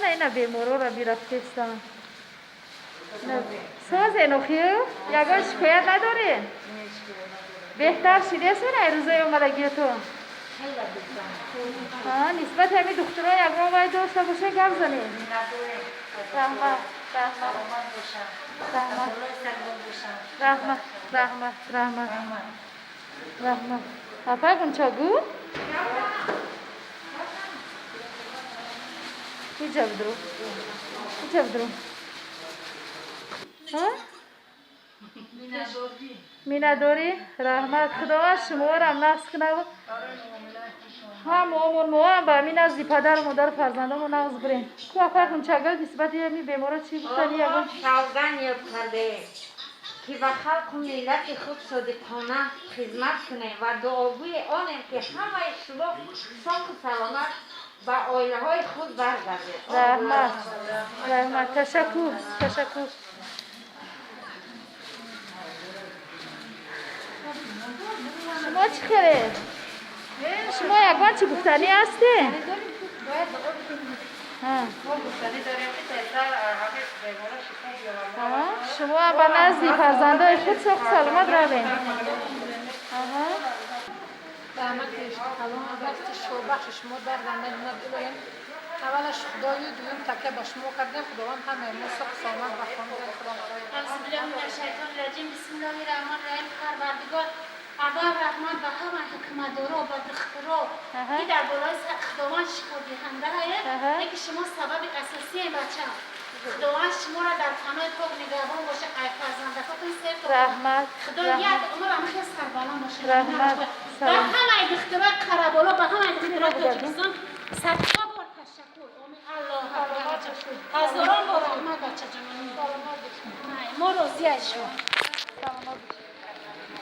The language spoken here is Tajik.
Ана ина беморора бирафтестан. Созен охир? Ягон шикоят надорен? Беҳтар шидесен ай рӯзои омадагиётон? Нисбати ҳамин духтуро ягон вай дошта боше, гап занед. Раҳмат, раҳмат, раҳмат, раҳмат, раҳмат, раҳмат, раҳмат. Апай Гунчагул, иҷа бидуру, иҷа бидуру. Миннатдорӣ, раҳмат. Худованд шуморо нағз кунад. Ҳам омон моам ба ҳамин назди падару модару фарзандамон нағз бирем. Ку, апай Гунчагул, нисбати ҳамин беморо чӣ гуфтани ягон? Савганд ёд кардем, ки ба халқу миллати худ содиқона хизмат кунем ва дуогӯи онем, ки ҳамаи шумо соҳу саломат ба оилаҳои худ баргардед. Раҳмат, раҳмат, ташаккур, ташаккур. Шумо чӣ хеле? Шумо ягон чӣ гуфтанӣ ҳастед? Шумо ҳам ба назди фарзандои худ соҳу саломат равем. Шумо дар илоҳим, аввалаш Худою, дуюм такя ба шумо кардем. Худованд ҳамаи мо соҳу саломат ба хонаи худо. Аузубиллаҳи минаш-шайтони раҷим. Бисмиллаҳи раҳмони раҳим. Парвардигор, аввал раҳмат ба ҳама ҳукуматдоро, ба духтуро, ки дар болои Худованд шифодиҳандаае, ки шумо сабаби асосие, бачам. Худованд шуморо дар паноҳи пок нигаҳбон боша, ай фарзандакотон сер. Раҳмат. Худо як умр ҳамахел сарбаланд боша. Раҳмат. Ба ҳамаи духтурои Қараболо, ба ҳамаи духтурои Тоҷикистон садҳо бор ташаккур. Омин, Аллоҳ акбар. Ҳазорон бор раҳмат, бачаҷон. Мо розӣ аз шумо.